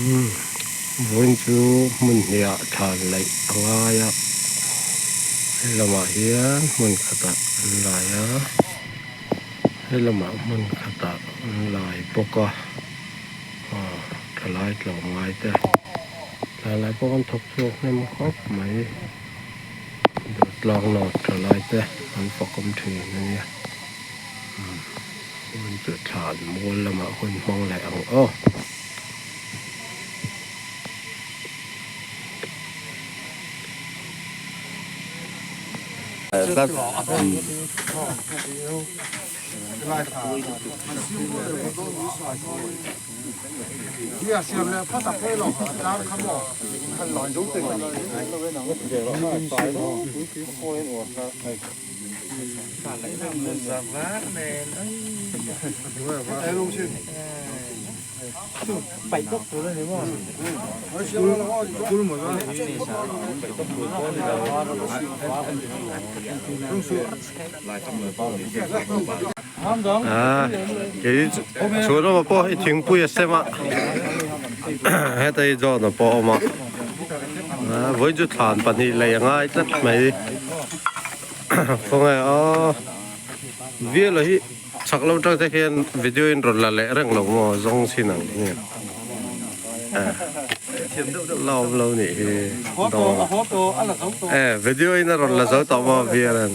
Umm vawiin chu hmun hniah thlan laih a ngai a helamah hian hmun khatah an lai a helamah hmun khatah an lai bawk a aw thalai tlawmngai te thlan lai pawh an thawk chhuak hnem khawp mai Durtlang lawk thalai te an fakawm thin a nia umm. Hun chu thlan mual lamah hun hmang leh ang aw. Kei chhun awm pawh hi thingpui a sem a heta hi John a pawh a awm a vawiin chu thlan pahnih lei a ngai tlat mai. Khawnge aw Viala hi chak lo tang te khian video in rawn la leh reng lo maw zawng chin ang nge la awm lo nih hi e video in a rawn la zo tawh maw Viala'n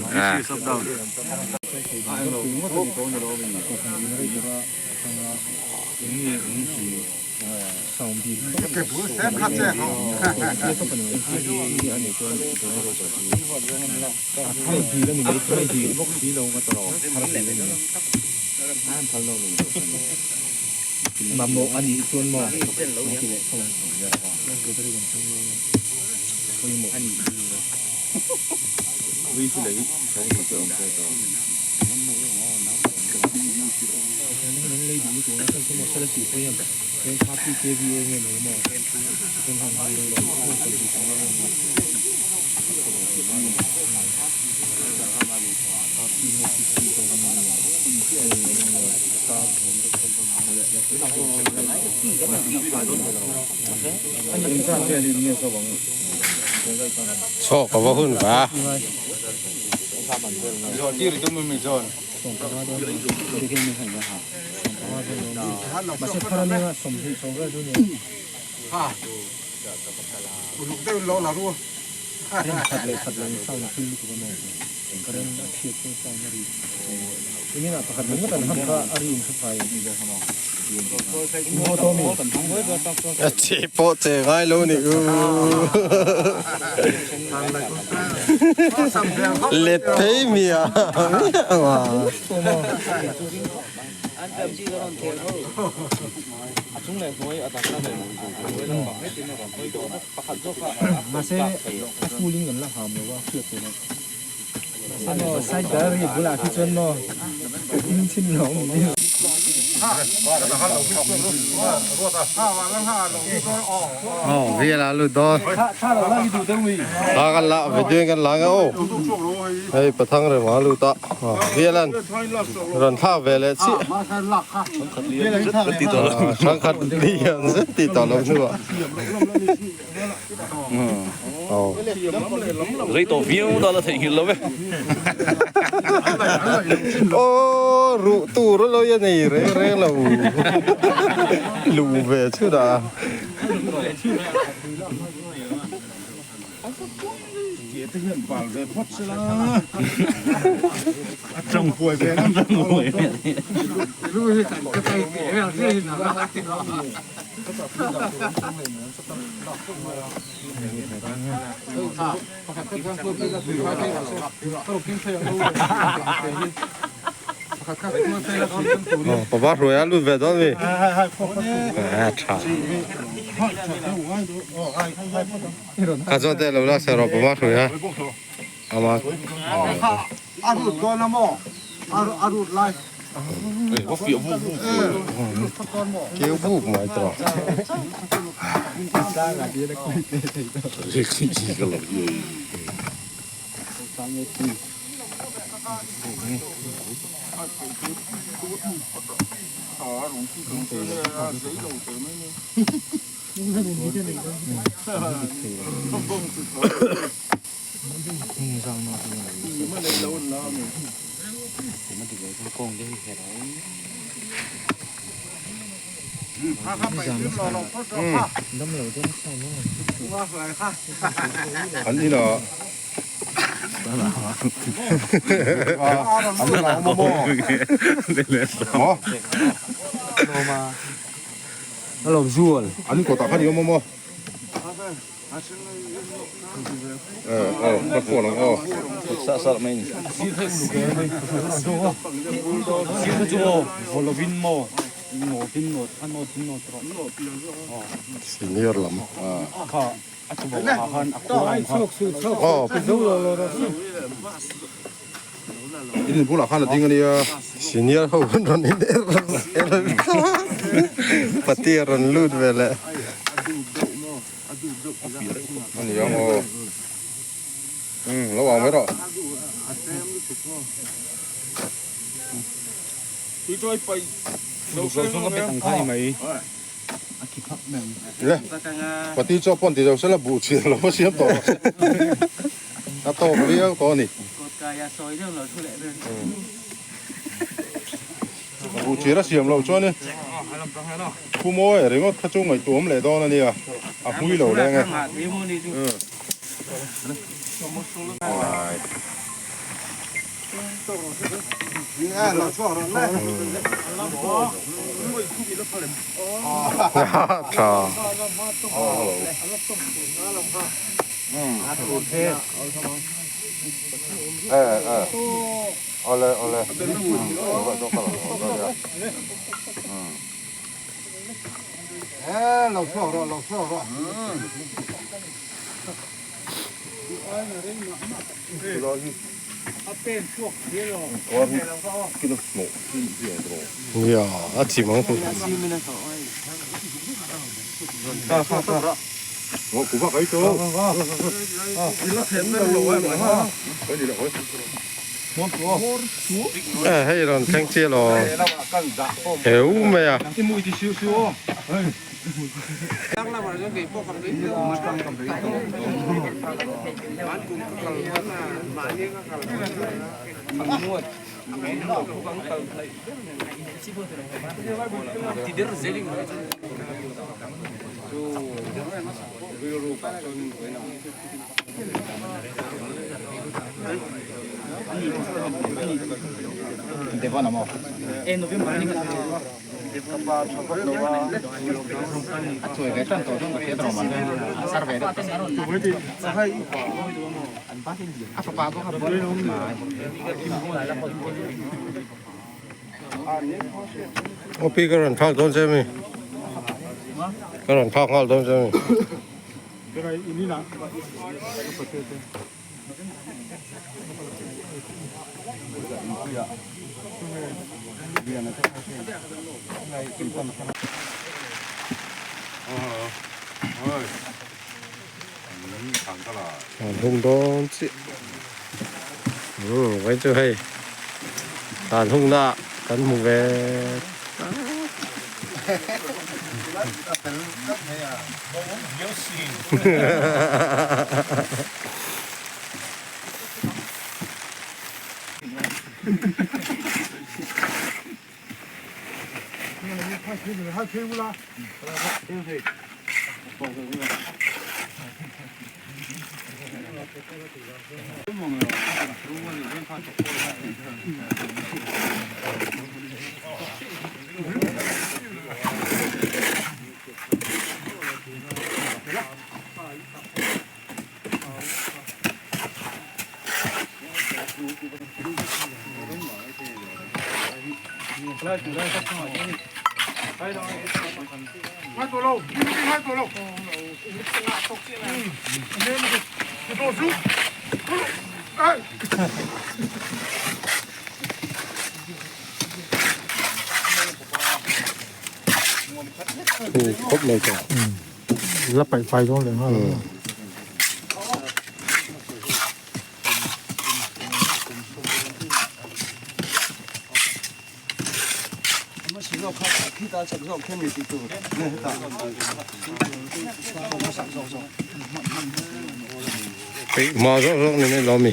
Chhawk a va hun va. A che pawh che ngai lo ni u. Let phei miah miah ma. Aw vel a lut dawn thla kan la video in kan la ang aw hei pathang reng a lut a velan rawn thlak ve leh chiah thangkhat lian zet tih tawh loh hnuah. Rei tawh viau ta la theihnghilh lo e. Aw ruh tur a lawi a nei reng reng lo luh ve chhut a. Papa hruai a lut ve dawn mi a tha kha chuan te lo la se rawh papa hruai a ama a rut dawn a maw a rut lai Keu buk mai tawh. An inah An kawtah khan i awm awm aw. Aw ka phone ang aw. Senior lam. Aw. In bulah khan a ding a nia. Senior ho an rawn in er er pati a rawn lut ve leh. A ni ang aw. Umm lo ang mai rawh. Le pati chu a pawn ti zo sela buh chhir lo a siam tawh rawh se. A tawk viau tawh a ni. Buh chhir a siam loh chuan i thu mawi ringawt kha chu ngaihtuah awm leh dawn a nia, a hmui lo leng e. Tha. Nia a chim ang chu. Hei rawn thleng chiah lo heu mai a. Aw pi ka rawn thlak dawn che mi ka rawn thlak nghal dawn che mi. An hung dawn chiah umm vawiin chu hei an hung na ah kan hmu ve Thu khawp mai tawh. La paih fai dawn leh nghal ang. Khi ta chak zawk khian mi tih tur nge hetah. Peih hma zawk zawk ni mai lo mi.